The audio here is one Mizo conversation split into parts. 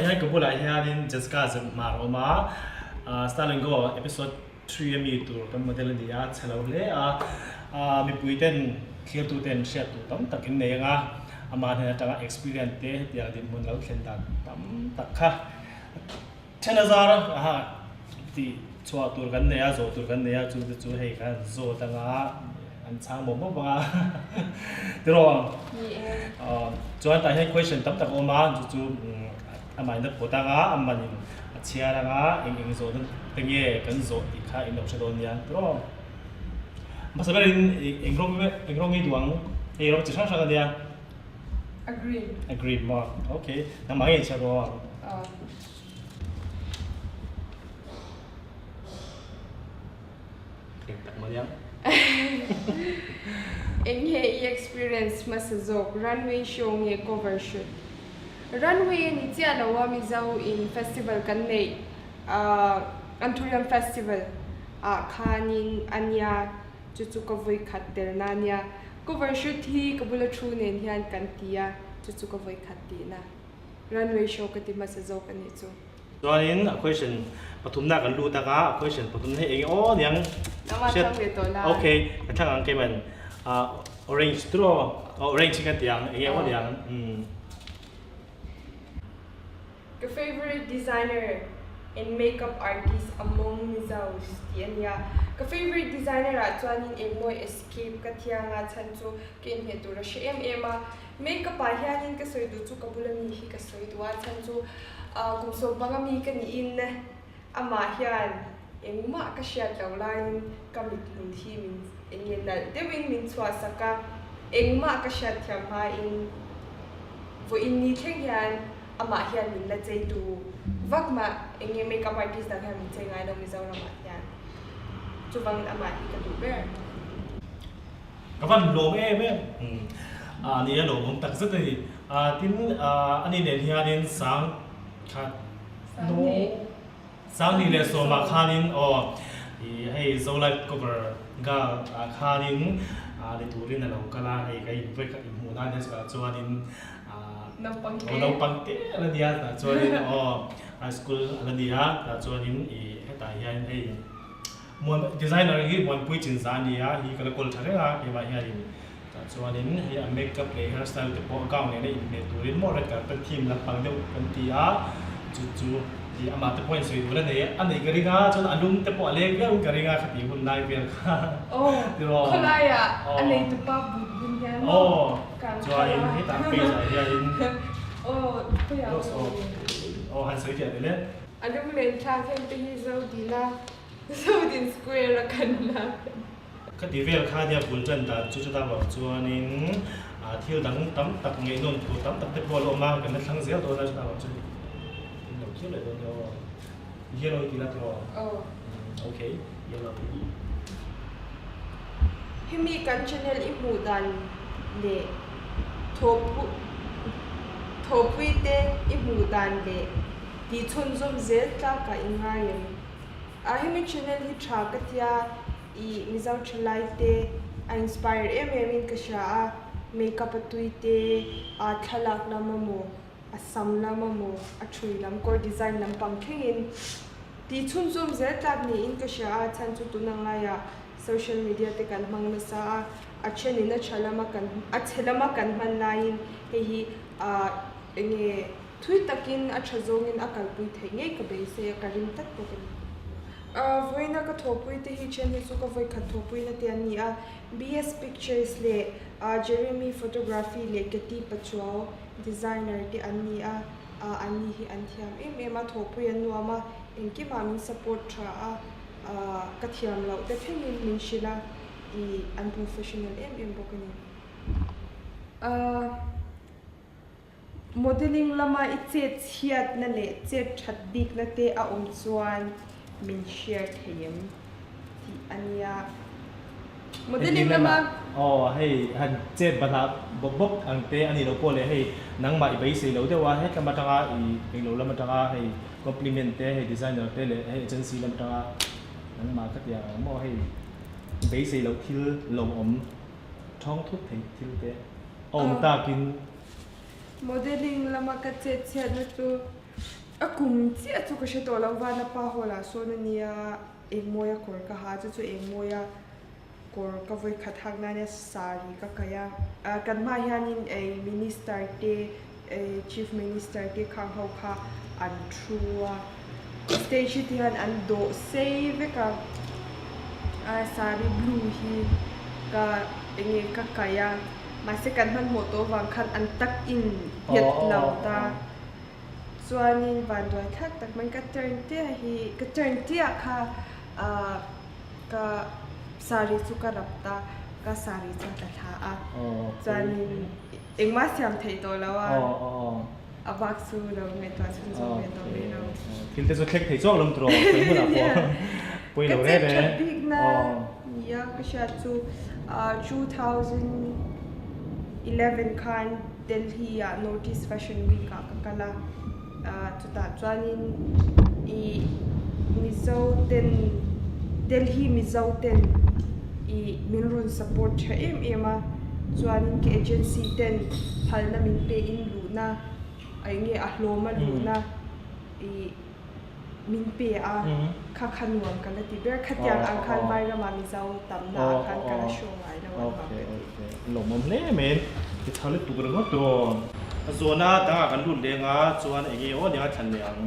hian ka bulah hianin Jessica Zemhmar a awm a, Style and Go episode 3 a mi tur kan model a ni a, chhe lo hle a, mipui ten thlir tu ten hriat tur tam tak in nei ang a, amah hnen atanga experience te hetiang dinhmun lo thlen dan tam tak kha Then a zar a tih chhuah tur kan nei a, zawh tur kan nei a, chu te chu hei khan zawt anga an chhang mawp mawp anga tiraw ang. Ni e. Chuan tah hian question tam tak a awm a, chu chu amahin a pawt anga, a manin a chhiar anga eng eng zawhna te nge kan zawh tih kha in lo hre dawn nia tiraw. Hmasa berin eng rawng eng rawng nge duh ang? Hei rawng chi hrang hrang a nia. A green. A green maw? Okay. Nangmah nge chhiar rawh ang? Aw. Eng tak maw niang? Eng nge i experience hmasa zawk, runway show nge cover shoot? Runway a ni chiah lo a, Mizo in festival kan neih Anthurium Festival ah khanin a nia, chu chu ka vawi khat telna a nia. Cover shoot hi ka bula thu nen hian kan ti a, chu chu ka vawi khat tihna. Runway show ka ti hmasa zawk a nih chu. Chuanin a question pathumna kan lut ang a, a question pathumna hi eng aw niang? Nangmah thlang ve tawh la. Okay, ka thlang ang keiman orange turaw, orange hi kan ti ang, eng aw niang? Umm. Ka favourite designer and makeup artist among Mizos tih a nia. Ka favourite designer ah chuanin engmawi escape ka thiang a chhan chu ka inhmeh tur a hre em em a. Makeup ah hianin ka sawi duh chu ka bula mi hi ka sawi duh a chhan chu kum sawmpanga mi ka niin amah hian engmah ka hriat loh laiin ka mithmul hi min eng nge nalh deuhin min chhuahsak a, engmah ka hriat thiam hmain vawiin ni thleng hian amah hian min la chei tu vak mah eng nge makeup artist dang hian min chei ngai lo Mizoramah hian chuvangin amah hi ka duh ber. Ka van lawm em em a ni a lawmawm tak zet a ni. Tin ani nen hianin sang khat no sang hnih leh sawmah khanin aw ih hei Zolife cover girl ah khanin ni turin a lo kal a, hei ka in vawi khat inhmuh nan hian chutah chuanin aw naupang te a la nia tah chuanin aw high school a la ni a tah chuanin ih hetah hian hei Muan designer hi Muanpui Chinza a ni a, hi ka la kawl tha reng a keimah hianin tah chuanin hei a makeup leh hairstyle te pawh gown nena inhmeh turin maw red carpet theme lampang deuh kan ti a, chu chu ih amah te pawhin sawi tur a nei a neih ka ring a, chuan a lung te pawh a leng viauin ka ring a khati hun lai vel kha Aw tiraw khawlaiah a neitupa but bun hian maw kan kal a. Chuanin hetah page ah hianin Aw khawiah nge awm em? Aw han sawi fiah tel e. A lunglen thlak heng te hi zo dila. Zodin Square a kan la. Ka ti vel kha nia bul tan dan chu chutah vang chuanin thil dang tam tak ngaihnawm tur tam tak te pawh a la awm a, kan la thlang zel dawn a chutah vang chuan in lo thlir leh dawn nia aw. Yellow i ti la tiraw? Aw. Okay, yellow. Hemi kan channel i hmuh dan leh thawhpui te i hmuh dan leh tih chhunzawm zel tlakah i ngai em? A hemi channel hi tha ka tia i Mizo thalai te a inspire em em in ka hria a, makeup a tui te, a thlalak lam amaw, a sam lam amaw, a thui lam kawr design lampang thleng in tih chhunzawm zel tlak niin ka hria a, chhan chu tun ang laiah social media te kan hmang nasa a, a then in a tha lama kan a chhe lama kan hman laiin hei hi ah enge Thui takin a tha zawngin a kalpui theih ngei ka beisei a, ka ring tlat bawk a ni. Vawiina ka thawhpui te hi then hi chu ka vawikhat thawhpuina te an ni a, BS Pictures leh Jeremy Photography leh Katy Pachuau Designer te an ni a, an ni hi an thiam em em a, thawhpui an nuam a, engkimah min support tha a, ka thiam loh te thlengin min hrilh a, ih an professional em em bawk a ni. Modelling lama i chet chhiatna leh chet that bikna te a awm chuan min share thei em tih a nia. Modelling lama. Aw hei han chet banah bawp bawp ang te a nih loh pawh leh hei nangmah i beisei lo deuh a, het lam atanga i englo lam atanga hei compliment te hei designer te leh hei agency lam atanga nangmah ka ti ang maw hei beisei loh thil lawmawm thawng thut thei thil te a awm takin. Modelling lama ka chet chhiatna chu A kum chiah chu ka hre tawh lo, Vanapa Hall ah sawn a nia, Engmawia kawr ka ha a, chu chu Engmawia kawr ka vawi khat hak nan a saree ka kai a. Kan hmaah hianin ei Minister te, ei Chief Minister te khang ho kha an thu a, stage hi tihian an dawh sei vek a, a saree blue hi ka enge ka kai a, mahse kan hmanhmawh tawh avang khan an tak in nghet lo ta. Chuanin vanduai thlak tak mai ka turn tia hi ka turn tia kha ah ka saree chu ka rap ta ka saree chu a tla thla a chuanin engmah siam theih tawh lo a a bak chu lo ngaihtuah chhunzawm ve tawh mai lo. Thil te chu thleng thei chuak lawm tawh khawi hmunah pawh pawi lo reng reng. Ka chet that bikna nia ka hriat chu 2011 khan Delhi ah North East Fashion Week ah ka kal a, chutah chuanin ih Mizo ten Delhi Mizo ten ih min rawn support tha em em a, chuanin ka agency ten phalna min pe in luhna eng nge a hlawma luhna ih min pe a, kha kha nuam ka la ti ber. Khatiang ang khan Vairamah Mizo tamna ah khan ka la hriau ngai lo a nuam ka ti. Lawmawm hle mai, i tha lutuk ringawt rawn. A zawhna dangah kan lut leng a, chuan eng nge aw nia thlan leh ang.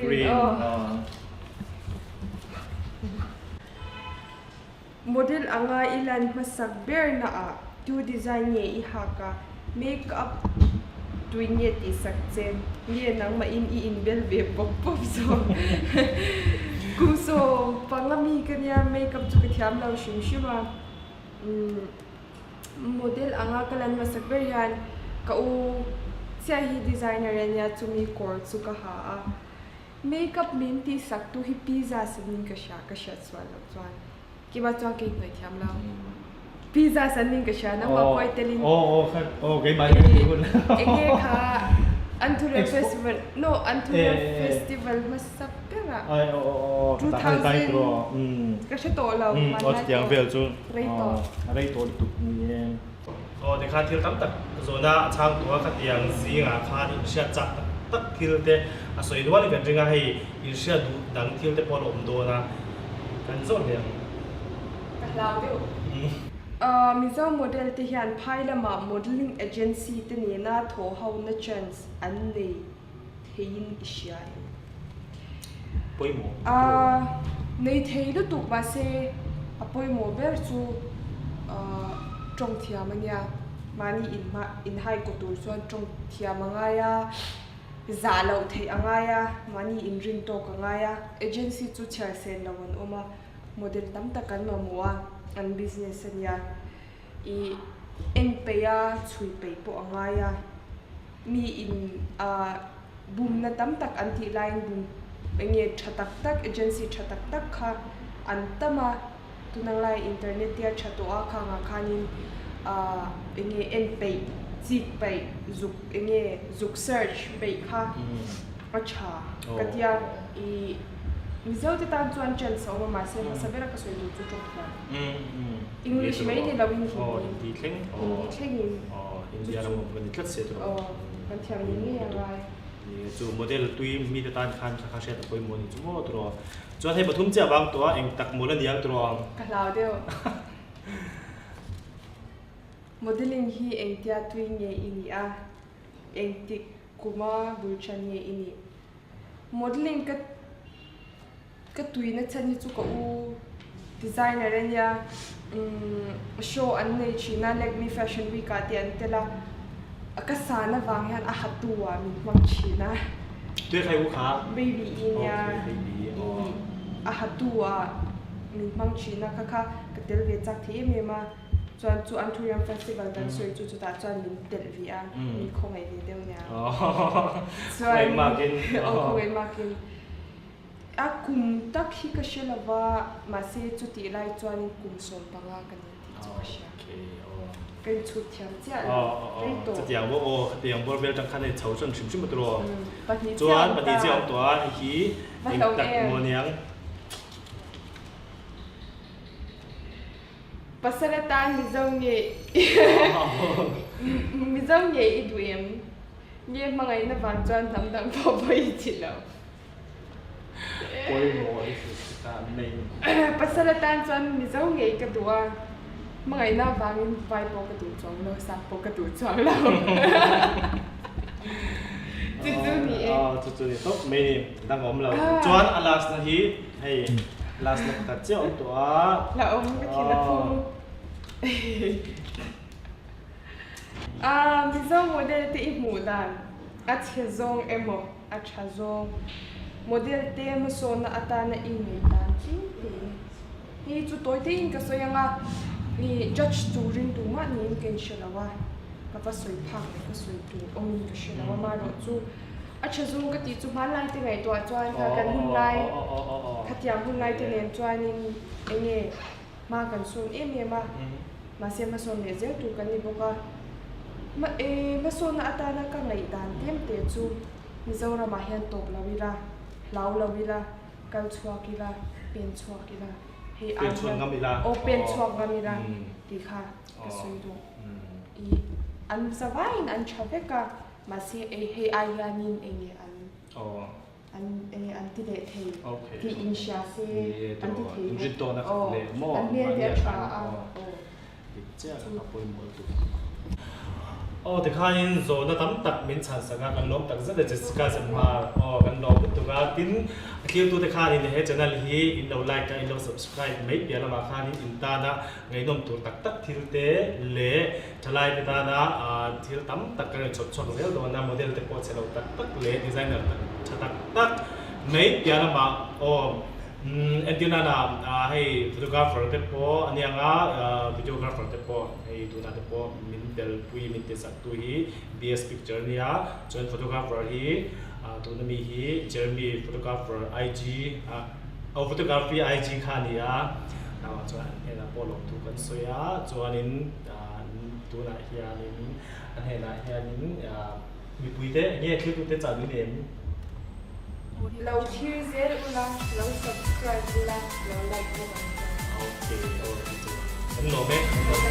Green aw. Model anga i lan hmasak ber naah tu design nge i hak a, make up tui nge tih sak che nge nangmahin i inbel ve pawp pawp zawk. Kum sawm panga mi ka nia make up chu ka thiam lo hrim hrim a, model anga ka lan hmasak ber hian ka u chiah hi designer a nia chumi kawr chu ka ha a. Make up min tih sak tu hi pizza sanin ka hria ka hriat sual loh chuan kima chuan ka inhnawih thiam lo pizza sanin ka hria nangmah pawh i telin enge kha Anthurium festival no Anthurium festival hmasa berah 2000 ka hre tawh lo hmanlai tawh rei tawh. Rei tawh lutuk ni e. Aw tikhan thil tam tak zawhna a chhang tawh a, khatiang zingah khan inhriat chak tak tak thil te a sawi nual in kan ring a, hei inhriat duh dang thil te pawh a la awm dawn a, kan zawt leh ang. Ka hlau deuh. Mizo model te hian phai lamah modelling agency te nena thaw ho na chance an nei theiin i hria em? Pawimawh. Nei thei lutuk mahse a pawimawh ber chu tawng thiam a nia. Mahni inhai kaw tur chuan tawng thiam a ngai a, zah loh theih a ngai a, mahni inrin tawk a ngai a. Agency chu chhiar sen lo an awm a, model tam tak an mamawh a, an business a nia. I en peih a, chhui peih pawh a ngai a. Mi in ah bumna tam tak an tih laiin bum eng nge tha tak tak agency tha tak tak kha an tam a, tunang lai internet te a tha tawh a khangah khanin ah eng nge en peih chik peih zuk eng nge zuk search peih kha a tha ka tia i Mizo te tan chuan chance a awm a mahse hmasa bera ka sawi duh chu tawng thiam English mai ni lo in Hindi Hindi thlengin. India ram awm kan ni tlat sia tur awm. Kan thiam ni ngei a ngai. Ni chu model tui mi te tan khan kha kha hriat a pawimawh ni chu maw tur awm. Chuan hei pathum chiah vang tawh a eng tak mawl a ni ang tur awm. Ka hlau deuh. Modeling hi engtia tui nge i nih a? Engtik kuma bul than nge i nih? Modeling ka Ka tuina chhan hi chu ka u designer a nia, show an nei thin a, Lakme Fashion Week ah te an tel a, ka san avang hian a hatu ah min hmang thin a. Tui khai u kha? Baby i nia, a hatu ah min hmang thin a, kha kha ka tel ve chak thei em em a, chuan chu Anthurium Festival kan sawi chu chutah chuan min telh ve a, min khawngaih ve deuh nia. Chuan, aw khawngaih makin. A kum tak hi ka hre lova, mahse chutih lai chuanin kum 15 ka ni tih chu ka hria. Ka inchhut thiam chiah lo, rei tawh. Chutiang maw aw, khatiang bawr vel tang khan hei chho chuan hrim hrim a tawh aw. Chuan pahnih chiah awm tawh a, hei hi eng tak maw aniang. Pasal atan Mizo nge Mizo nge i duh em? Nge hmangaihna vang chuan hnam dang pawh pawi i ti lo. Pawimawh hi chu ka main. Pasal atan chuan Mizo ngei ka duh a, hmangaihna vangin vai pawh ka duh chuang lo, sap pawh ka duh chuang lo. Chu chu ni e. Aw chu chu ni tawp mai ni, dang awm lo. Chuan a last na hi hei last na pakhat chiah awm tawh a. La awm ka thin a phu. A Mizo model te i hmuh dan a chhe zawng emaw a tha zawng model te hmasawnna atana i ngaih dan tling te hi chu tawi te in ka sawi ang a, i judge turin tumah niin ka inhre lo a, ka va sawi phak leh ka sawi tur awmin ka hre lo a, amaherawhchu a tha zawng ka tih chu hmanlai te ngaihtuah chuan kha kan hunlai khatiang hunlai te nen chuanin eng nge Hma kan sawn em em a, mahse hmasawn leh zel tur kan ni bawk a. Hmasawnna atana ka ngaihdan tlem te chu Mizoramah hian tawp lo ila, hlau lo ila, kal chhuak ila, pen chhuak ila, hei ai hian aw pen chhuak ngam ila tih kha ka sawi duh. I an zavaiin an tha vek a, mahse hei ai hianin eng nge an. An enge an ti leh thei tih in hria se an ti thei bawk. Aw an hmel te a tha a aw. Aw tikhanin zawhna tam tak min chhan sak a kan lawm tak zet e Jessica Zenhmar aw kan lawm lutuk a tin a thiltute khanin he channel hi in lo like a in lo subscribe mai piah lamah khanin in tana ngaihnawm tur tak tak thil te leh Thalaite tana thil tam tak kan rawn chhawp chhuak zel dawn a, model te pawh chhe lo tak tak leh designer tak tha tak tak mai piah lamah aw entir nana hei photographer te pawh a nia nga videographer te pawh hei tunah te pawh min telpui min tisak tu hi BS picture a nia chuan photographer hi tuna mi hi Jeremy photographer IG aw photography IG kha a ni a chuan an hnenah pawh lawmthu kan sawi a chuanin. Tunah hianin a hnenah hianin mipuite eng nge thiltute chah duh em? Lo thlir zel ula, lo subscribe ula, lo like bawk ang che. Okay, aw ti chu kan lawm e, kan lawm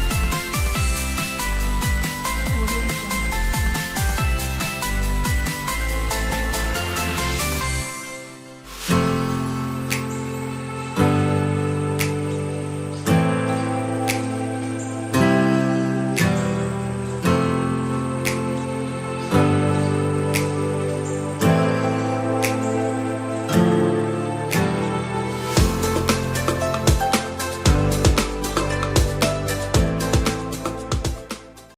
e.